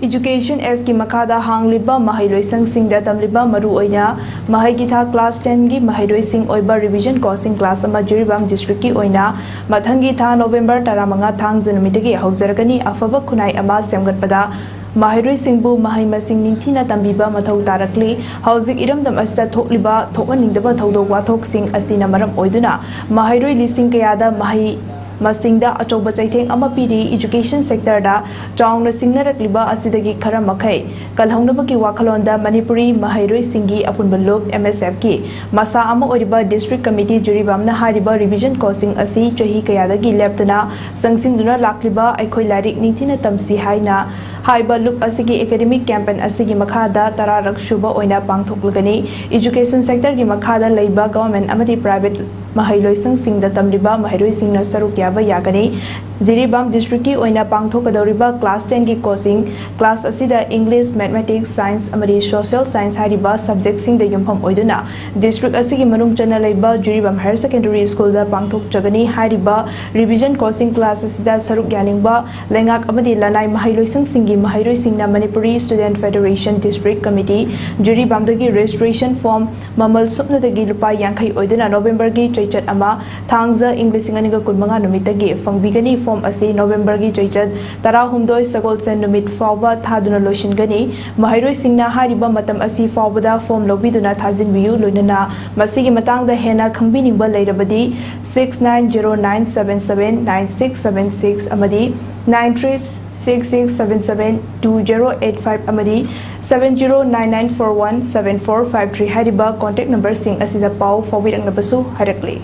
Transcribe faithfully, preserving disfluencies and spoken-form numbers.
Education Act ꯀꯤ ꯃꯈꯥꯗ ꯍꯥꯡꯂꯤꯕ ꯃꯍꯩꯂꯣꯏꯁꯪꯁꯤꯡꯗ ꯇꯝꯂꯤꯕ ꯃꯔꯨꯑꯣꯏꯅ ꯃꯍꯩꯒꯤ ꯊꯥꯛ class ten ꯒꯤ ꯃꯍꯩꯔꯣꯏꯁꯤꯡ ꯑꯣꯏꯕ revision coaching class ꯑꯃ ꯖꯤꯔꯤꯕꯥꯝ district ꯀꯤ ꯑꯣꯏꯅ ꯃꯊꯪꯒꯤ ꯊꯥ November ꯇꯔꯥꯃꯉꯥ ꯊꯥꯡꯖ ꯅꯨꯃꯤꯠꯇꯒꯤ ꯍꯧꯖꯔꯒꯅꯤ꯫ ꯑꯐꯕ ꯈꯨꯟꯅꯥꯏ ꯑꯃ ꯁꯦꯝꯒꯠꯄꯗ ꯃꯍꯩꯔꯣꯏꯁꯤꯡꯕꯨ ꯃꯍꯩ ꯃꯁꯤꯡ ꯅꯤꯡꯊꯤꯅ ꯇꯝꯕꯤꯕ ꯃꯊꯧ ꯇꯥꯔꯛꯂꯤ꯫ ꯍꯧꯖꯤꯛ ꯏꯔꯝꯗꯝ ꯑꯁꯤꯗ ꯊꯣꯛꯂꯤꯕ ꯊꯣꯛꯍꯟꯅꯤꯡꯗꯕ ꯊꯧꯗꯣꯛ ꯋꯥꯊꯣꯛꯁꯤꯡ ꯑꯁꯤꯅ ꯃꯔꯝ ꯑꯣꯏꯗꯨꯅ ꯃꯍꯩꯔꯣꯏ ꯂꯤꯁꯤꯡ ꯀꯌꯥꯗ ꯃꯍꯩ ꯃꯁꯤꯡꯗ ꯑꯆꯧꯕ ꯆꯩꯊꯦꯡ ꯑꯃ ꯄꯤꯔꯤ꯫ Education sector ꯗ ꯆꯥꯎꯅ ꯁꯤꯡꯅꯔꯛꯂꯤꯕ ꯑꯁꯤꯗꯒꯤ ꯈꯔ ꯃꯈꯩ ꯀꯜꯍꯧꯅꯕꯒꯤ ꯋꯥꯈꯜꯂꯣꯟꯗ ꯃꯅꯤꯄꯨꯔꯤ ꯃꯍꯩꯔꯣꯏꯁꯤꯡꯒꯤ ꯑꯄꯨꯟꯕ ꯂꯨꯞ, M S F ꯀꯤ ꯃꯁꯥ ꯑꯃ ꯑꯣꯏꯔꯤꯕ district committee ꯖꯤꯔꯤꯕꯥꯝꯅ ꯍꯥꯏꯔꯤꯕ revision coaching ꯑꯁꯤ ꯆꯍꯤ ꯀꯌꯥꯗꯒꯤ ꯂꯦꯞꯇꯅ ꯆꯪꯁꯤꯟꯗꯨꯅ ꯂꯥꯛꯂꯤꯕ ꯑꯩꯈꯣꯏ ꯂꯥꯏꯔꯤꯛ ꯅꯤꯡꯊꯤꯅ ꯇꯝꯁꯤ ꯍꯥꯏꯅ ꯍꯥꯏꯕ ꯂꯨꯞ ꯑꯁꯤꯒꯤ academic campaign ꯑꯁꯤꯒꯤ ꯃꯈꯥꯗ ꯇꯔꯥꯔꯛ ꯁꯨꯕ ꯑꯣꯏꯅ ꯄꯥꯡꯊꯣꯛꯂꯒꯅꯤ꯫ Education sector ꯒꯤ ꯃꯈꯥꯗ ꯂꯩꯕ government ꯑꯃꯗꯤ private ꯃꯍꯩꯂꯣꯏꯁꯪꯁꯤꯡꯗ ꯇꯝꯂꯤꯕ ꯃꯍꯩꯔꯣꯏꯁꯤꯡꯅ ꯁꯔꯨꯛ ꯌꯥꯕ ꯌꯥꯒꯅꯤ꯫ ꯖꯤꯔꯤꯕꯥꯝ district ꯀꯤ ꯑꯣꯏꯅ ꯄꯥꯡꯊꯣꯛꯀꯗꯧꯔꯤꯕ class ten ꯒꯤ coaching class ꯑꯁꯤꯗ English, Mathematics, Science ꯑꯃꯗꯤ Social Science ꯍꯥꯏꯔꯤꯕ subject ꯁꯤꯡꯗ ꯌꯨꯝꯐꯝ ꯑꯣꯏꯗꯨꯅ district ꯑꯁꯤꯒꯤ ꯃꯅꯨꯡ ꯆꯟꯅ ꯂꯩꯕ ꯖꯤꯔꯤꯕꯥꯝ Higher Secondary School ꯗ ꯄꯥꯡꯊꯣꯛꯆꯒꯅꯤ꯫ ꯍꯥꯏꯔꯤꯕ revision coaching class ꯑꯁꯤꯗ ꯁꯔꯨꯛ ꯌꯥꯅꯤꯡꯕ ꯂꯩꯉꯥꯛ ꯑꯃꯗꯤ ꯂꯅꯥꯏ ꯃꯍꯩꯂꯣꯏꯁꯪꯁꯤꯡꯒꯤ ꯃꯍꯩꯔꯣꯏꯁꯤꯡꯅ Manipuri Student Federation District Committee ꯖꯤꯔꯤꯕꯥꯝꯗꯒꯤ registration form ꯃꯃꯜ ꯁꯨꯞꯅꯇꯒꯤ ꯂꯨꯄꯥ ꯌꯥꯡꯈꯩ ꯑꯣꯏꯗꯨꯅ November ꯒꯤ ꯆꯩꯆꯠ ꯑꯃ, ꯊꯥꯡꯖ, ꯏꯪ ꯂꯤꯁꯤꯡ ꯑꯅꯤꯒ ꯀꯨꯟꯃꯉꯥ ꯅꯨꯃꯤꯠꯇꯒꯤ ꯐꯪꯕꯤꯒꯅꯤ꯫ Form ꯑꯁꯤ November ꯒꯤ ꯆꯩꯆꯠ ꯇꯔꯥꯍꯨꯝꯗꯣꯏ ꯁꯒꯣꯜꯁꯦꯟ ꯅꯨꯃꯤꯠ ꯐꯥꯎꯕ ꯊꯥꯗꯨꯅ ꯂꯣꯏꯁꯤꯟꯒꯅꯤ꯫ ꯃꯍꯩꯔꯣꯏꯁꯤꯡꯅ ꯍꯥꯏꯔꯤꯕ ꯃꯇꯝ ꯑꯁꯤ ꯐꯥꯎꯕꯗ form ꯂꯧꯕꯤꯗꯨꯅ ꯊꯥꯖꯤꯟꯕꯤꯌꯨ꯫ ꯂꯣꯏꯅꯅ ꯃꯁꯤꯒꯤ ꯃꯇꯥꯡꯗ ꯍꯦꯟꯅ ꯈꯪꯕꯤꯅꯤꯡꯕ ꯂꯩꯔꯕꯗꯤ six nine zero nine seven seven nine six seven six ꯑꯃꯗꯤ nine three six six seven seven two zero eight five ꯑꯃꯗꯤ seven zero nine nine four one seven four five three ꯍꯥꯏꯔꯤꯕ contact number ꯁꯤꯡ ꯑꯁꯤꯗ ꯄꯥꯎ ꯐꯥꯎꯕꯤꯔꯛꯅꯕꯁꯨ ꯍꯥꯏꯔꯛꯂꯤ꯫